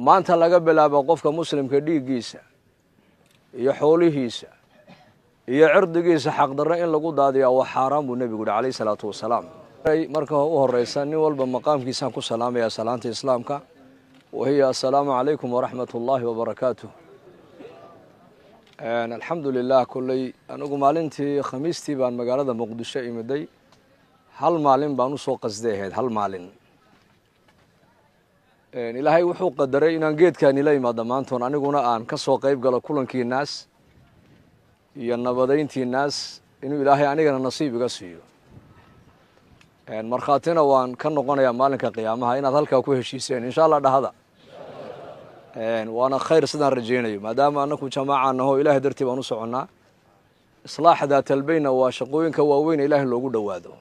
Maanta laga bilaabo qofka muslimka dhiiggiisa iyo xoolihiisa iyo cirdigiisa xaqdarro in lagu daadiyaa waa xaaraan, buu nebigu yihi calayhi salaatu wasalaam. Marka u horeysa, nin walba maqaamkiisaan ku salaamayaa salaanta Islaamka, wahiya assalaamu calaykum waraxmat ullaahi wabarakaatuh. Alxamdu lilah. Kolley anigu maalintii Khamiistii baan magaalada Muqdisho imiday. Hal maalin baan usoo qasday ahayd, hal maalin. Ilaahay wuxuu qadaray inaan geedkaan ila imaado maantoon, aniguna aan ka soo qayb galo kulankii naas iyo nabadayntii naas, inuu Ilaahay anigana nasiib iga siiyo. Markhaatina waan ka noqonayaa maalinka qiyaamaha inaad halkaa ku heshiiseen, insha Allah dhahada. Waana khayr sidaan rajaynayo, maadaama anaku jamaaca naho, Ilahay dartii baan u soconnaa. Islaax daatalbayna waa shaqooyinka waaweyn Ilaahay loogu dhowaado.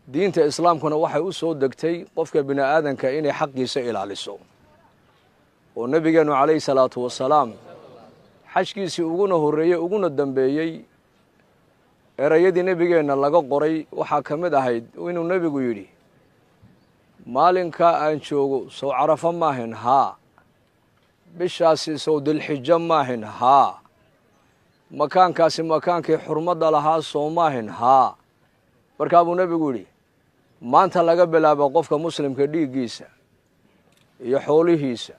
Diinta Islaamkuna waxay u soo degtay qofka bini aadanka inay xaqiisa ilaaliso, oo nebigeenu calayhi salaatu wasalaam xajkiisii uguna horreeyey uguna dambeeyey, erayadii nebigeenna laga qoray waxaa ka mid ahayd inuu nebigu yidhi: "Maalinkaa aan joogo sow Carafo maahin? Haa. Bishaasi sow Dilxijo maahin? Haa. Makaankaasi makaankii xurmadda lahaa soo maahin? Haa." Markaa buu nebigu yidhi: "Maanta laga bilaabo qofka muslimka dhiiggiisa iyo xoolihiisa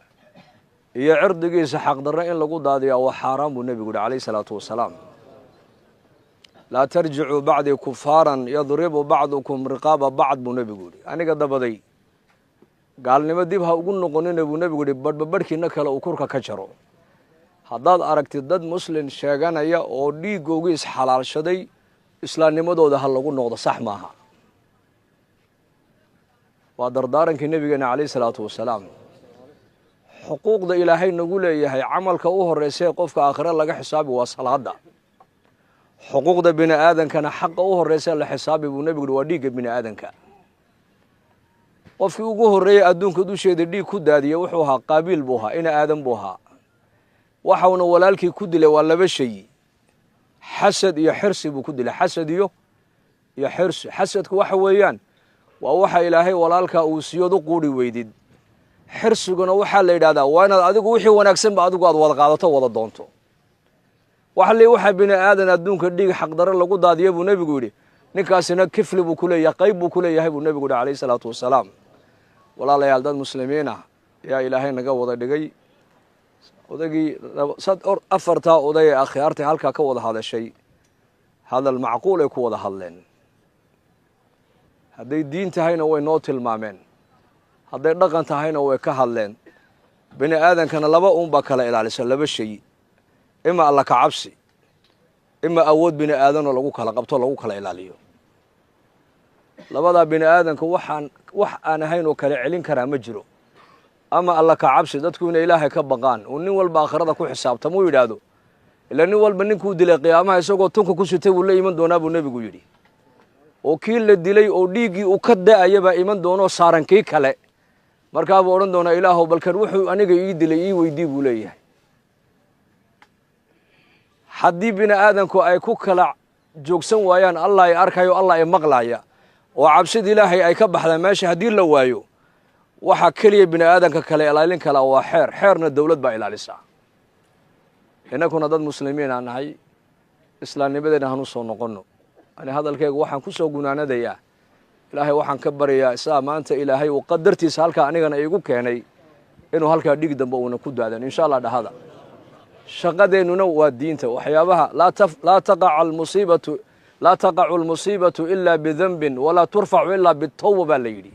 iyo cirdigiisa xaqdarro in lagu daadiyaa waa xaaraan," buu nebigu yihi calayhi salaatu wasalaam. "Laa tarjicuu bacdii kufaaran yadribu bacdukum riqaaba bacd," buu nebigu yidhi. "Aniga dabaday gaalnimo dib ha ugu noqonina," buu nebigu yihi, "badhba badhkiina kale uu kurka ka jaro. Haddaad aragtid dad muslin sheeganaya oo dhiiggoogii isxalaalshaday, islaamnimadooda ha lagu noqdo, sax maaha." Waa dardaarankii nebigeena calayhi salaatu wasalaam. Xuquuqda Ilaahay nagu leeyahay, camalka u horeysa ee qofka aakhire laga xisaabi waa salaada. Xuquuqda bini aadankana xaqa u horeysa la xisaabi, buu nebigu yidhi, waa dhiigga bini aadanka. Qofkii ugu horreeyey adduunka dusheeda dhiig ku daadiya wuxuu ahaa Qaabiil buu ahaa, ina Aadan buu ahaa. Waxauna walaalkii ku dilay waa laba shay: xasad iyo xirsi buu ku dilay, xasad iyo xirsi. Xasadku waxa weeyaan waa waxa Ilaahay walaalkaa uu siyood u quuri weydid. Xirsiguna waxaa la yidhahdaa waa inaad adigu wixii wanaagsanba adigu aad wada qaadato, wada doonto. Waxa le waxaa bini aadan adduunka dhiig xaqdarro lagu daadiya, buu nebigu yidhi, ninkaasina kifli buu ku leeyahay, qayb buu ku leeyahay, buu nebigu yidhi calayhi salaatu wasalaam. Walaalayaal, dad muslimiin ah ayaa Ilaahay naga wada dhigay. Odaygii afartaa oday ee akhyaartay halkaa ka wada hadashay, hadal macquul ay ku wada hadleen. Hadday diin tahayna way noo tilmaameen, hadday dhaqan tahayna way ka hadleen. Bini aadankana laba uunbaa kala ilaalisa, laba shay: ima Alla ka cabsi, ima awood bini aadanoo lagu kala qabto, lagu kala ilaaliyo. Labadaa bini aadanka waxaan wax aan ahayn oo kala celin karaa ma jiro. Ama Alla ka cabsi, dadku inay Ilaahay ka baqaan, uu nin walba aakhirada ku xisaabtamo, u yidhaahdo ila nin walba ninkuu dilay qiyaamaha isagoo tunka ku sitay buu la iman doonaa, buu nebigu yidhi, oo kii la dilay oo dhiiggii uu ka da'aya baa iman doonoo saaran kii kale. Markaa buu odhan doonaa: "Ilaahow, balkan wuxuu aniga ii dilay ii weydii," buu leeyahay. Haddii bini aadanku ay ku kala joogsan waayaan Allah ay arkayo, Allah ay maqlaya, oo cabsida Ilaahay ay ka baxdaan meesha haddii la waayo, waxaa keliya bini aadanka kale ilaalin kalaa waa xeer. Xeerna dowlad baa ilaalisaa. Innakuna dad muslimiin aan nahay, islaamnimadeena hanu soo noqonno. Ani hadalkayga waxaan ku soo gunaanadayaa, Ilaahay waxaan ka baryayaa isaga maanta Ilaahay uu qadartiisa halkaa anigana iigu keenay inuu halkaa dhiig dambe uuna ku daadan, insha Allah dhahada. Shaqadeennuna waa diinta. Waxyaabaha laa taqacu almusiibatu ilaa bidanbin walaa turfacu ilaa bitawba, baa la yidhi.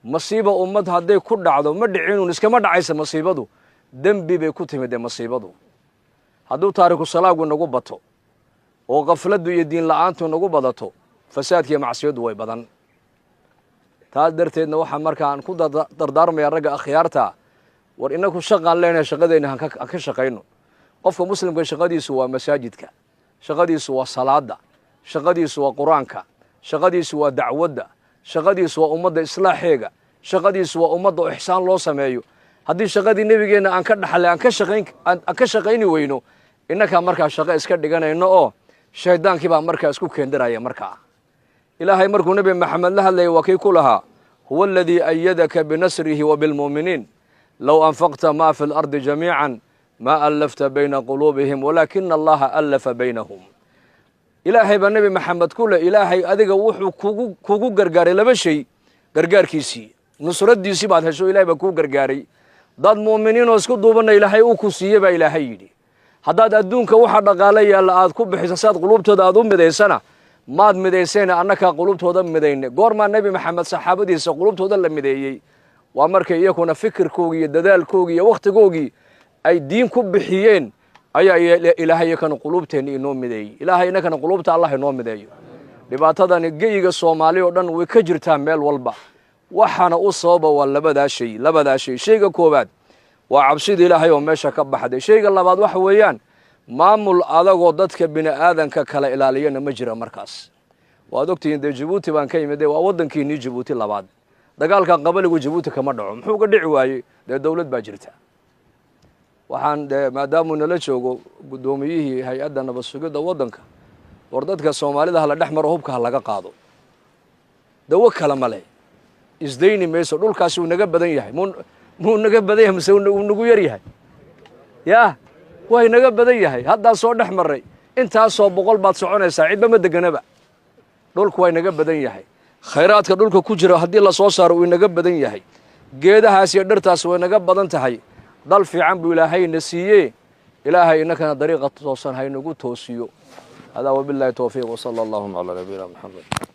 Masiiba ummad hadday ku dhacdo ma dhicinuun, iskama dhacaysa masiibadu, dembi bay ku timidee masiibadu. Hadduu taariku salaagu nagu bato oo kafladdu iyo diin la-aantu nagu badato, fasaadkiiyo macsiyaddu way badan. Taas darteedna waxaa markaan ku dardaarmaya ragga akhyaarta: war, inaku shaqaan leenahay, shaqadeenna han ka shaqayno. Qofka muslimka shaqadiisu waa masaajidka, shaqadiisu waa salaada, shaqadiisu waa Qur-aanka, shaqadiisu waa dacwadda, shaqadiisu waa ummadda islaaxeega, shaqadiisu waa ummadda oo ixsaan loo sameeyo. Haddii shaqadii nebigeenna aan ka dhaxlay aan ka shaqayni weyno, innakaa markaa shaqo iska dhiganayno oo shaydaankii baa markaa isku keendiraya. Markaa Ilaahay markuu Nebi Maxamed la hadlayay waa kii ku lahaa: "Huwa aladii ayadaka binasrihi wa bilmu'miniin." Low anfaqta maa fi lardi jamiican maa allafta bayna quluubihim walaakina Allaha allafa baynahum. Ilaahay baa Nebi Maxamed ku leh, Ilaahay adiga wuxuu kugu gargaaray laba shay. Gargaarkiisii, nusraddiisii baad hesho, Ilahay baa kuu gargaaray. Dad mu'miniinoo isku duubanna Ilaahay uu ku siiyey baa Ilaahay yidhi. Haddaad adduunka waxa dhaqaalo yaalla aad ku bixiso si aad quluubtooda aad u midaysana, maad midaysayna, annakaa quluubtooda midayne. Goormaa Nebi Maxamed saxaabadiisa quluubtooda la mideeyey? Waa markay iyakuna fikirkoogii iyo dadaalkoogii iyo wakhtigoogii ay diin ku bixiyeen ayaa Ilaahay iyakana quluubteenna inoo mideeyey. Ilaahay innakana quluubta Allah inoo mideeyo. Dhibaatadani geyiga Soomaali oo dhan way ka jirtaa, meel walba. Waxaana u sababa waa labadaa shay, labadaa shay. Shayga koowaad waa cabsida Ilaahay oo meesha ka baxday. Shayga labaad waxa weeyaan maamul adagoo dadka bini aadanka kala ilaaliyana ma jira. Markaas waad ogtihiin, dee Jabuuti baan ka imid, waa waddankiinii Jabuuti labaad. Dagaalka qabaligu Jabuuti kama dhaco. Muxuu ka dhici waayey? Dee dowlad baa jirta. Waxaan dee maadaamuu nala joogo guddoomiyihii hay-adda nabad sugidda waddanka, war dadka Soomaalida hala dhex maro, hubka ha laga qaado. Dawo kale ma leh, isdayni mayso. Dhulkaasi uu naga badan yahay. Muu naga badan yahay mise uu nagu yar yahay? Yaa way naga badan yahay. Haddaa soo dhex marray, intaasoo boqol baad soconaysaa, cidba ma deganaba. Dhulku waa inaga badan yahay. Khayraadka dhulka ku jira haddii lasoo saaro uu inaga badan yahay. Geedahaas iyo dhirtaas way naga badan tahay. Dal fiican buu Ilaahayna siiyee. Ilaahay innakana dariiqa toosan haynagu toosiyo. Hadaa wabillahi towfiiq, wsala allahuma calaa nabiyina Maxamed.